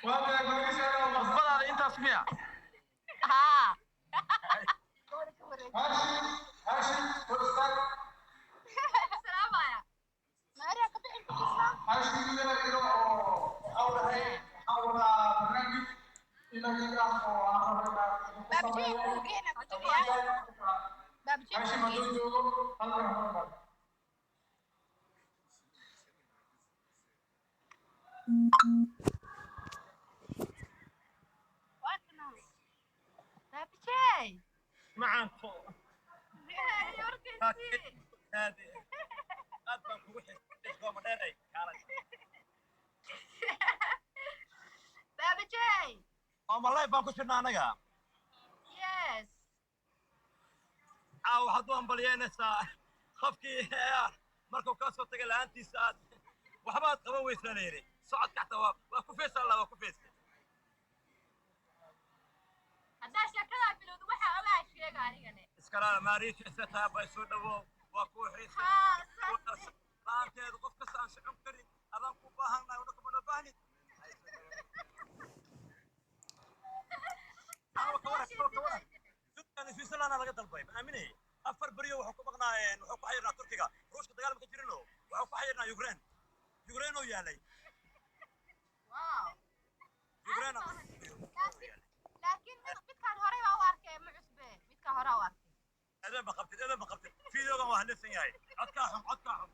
Waa tahay Maariish, aad u mahadsan. Khudbadaada intaas miya? Haa. Haashim, Haashim, soo istaag. Salaamaya. Maria ka bixin kutusna. Haashim yara iro oo waxaa dhahay, waxaa wadaa barnaamij inagii ah oo aan rabo inaan ku Baabjey sameeyo. kuugeena ku jiriya. Baabjey Haashim kuugeen. hadduu joogo halkan ha imaado. Waa kana. Baabjey. Macaanto. Yorkiisii. Aad aad baan kugu xisay, gooma dheeray kaalay. Baabajey. Oo live baan ku jirnaa anaga. Yes. Caawa waxaad u hambalyeynaysaa qofkii markuu kaa soo tagay la'aantiisa aad waxba aad qaban weysaa la yidhi, socodka xataa waa ku feesa alla waa ku feesa. Haddaa sheekadaa bilowda waxaa ogaa sheega anigane. Iskalaala Maariisha setaa bay soo dhawow, waa kuu xiisay. Haa, saas. La'aanteedu qof kasta aan socon karin, adaan ku baahannahay, wadhanka ma noo baahnid. Caawa ka waran, caawa ka waran. Sudan Switzerland laga dalbay, ma aaminay? 4 beriyo wuxuu ku maqnaayeen, wuxuu ku xayirnaa Turkiga, Ruushka dagaal ma ka jirino, wuxuu ku xayirnaa Ukraine, Ukraine oo yaalay. Wow. Ukraine. Laakiin midkaan horey baa u arkay, ma cusbe, midkaan hore u arkay. Edan ba qabtid, edan ba qabtid. Videogan waa halaysan yahay, codkaa xun, codkaa xun.